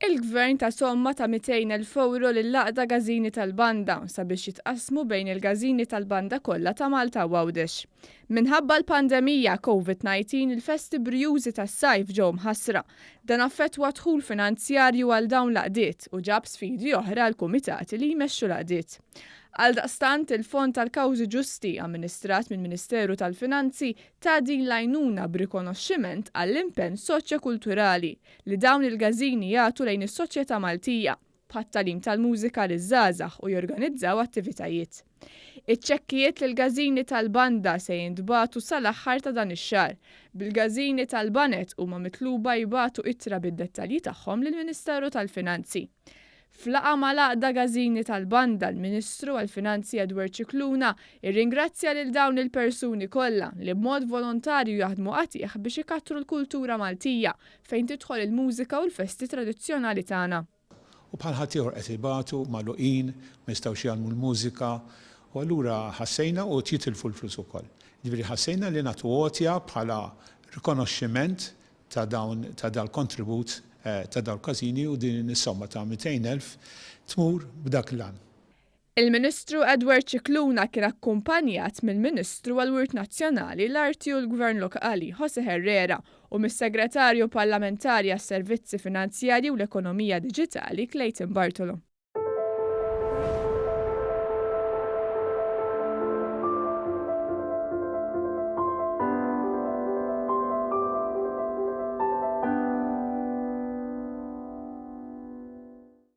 Il-Gvern ta somma ta' 200,000 ewro lill-Għaqda Każini tal-Banda sabiex jitqassmu bejn il-każini tal-banda kollha ta' Malta u Għawdex. Minħabba l-pandemija Covid-19 il-festi brijużi tas-sajf ġew mħassra. Dan affettwa d-dħul finanzjarju għal dawn l-għaqdiet u ġab sfidi oħra għall-kumitati li jmexxu l-għaqdiet. Għaldaqstant, il-Fond għall-Kawżi Ġusti, amministrat mill-Ministeru tal-Finanzi, ta din l-għajnuna b'rikonoxximent għall-impenn soċjokulturali li dawn il-każini jagħtu lejn is-soċjetà Maltija, bħat-tagħlim tal-mużika liż-żgħażagħ u jorganizzaw attivitajiet. Iċ-ċekkijiet lill-każini tal-banda se jintbagħtu sal-aħħar ta' dan ix-xahar, bil-każini tal-baned huma mitluba jibagħtu ittra bid-dettalji tagħhom lill-Ministeru tal-Finanzi. F'laqgħa mal-Għaqda Każini tal-Banda, l-Ministru għall-Finanzi Edward Scicluna irringrazzja lil dawn il-persuni kollha li b'mod volontarju jaħdmu qatigħ biex ikattru l-kultura Maltija fejn tidħol il-mużika u l-festi tradizzjonali tagħna. U bħal ħaddieħor qed ibatu, magħluqin, ma jistgħux jgħallmu l-mużika u allura ħassejna u qed jitilfu l-flus ukoll. Jiġifieri ħassejna li nagħtu għotja bħala rikonoxximent ta' dawn ta' dal-kontribut ta' dal-każini u din is-somma ta' 200,000 tmur b'dak l-għan. Il-Ministru Edward Scicluna kien akkumpanjat mill-Ministru għall-Wirt Nazzjonali, l-Arti u l-Gvern Lokali, José Herrera, u mis-Segretarju Parlamentari għas-Servizzi Finanzjarji u l-Ekonomija Diġitali, Clayton Bartolo.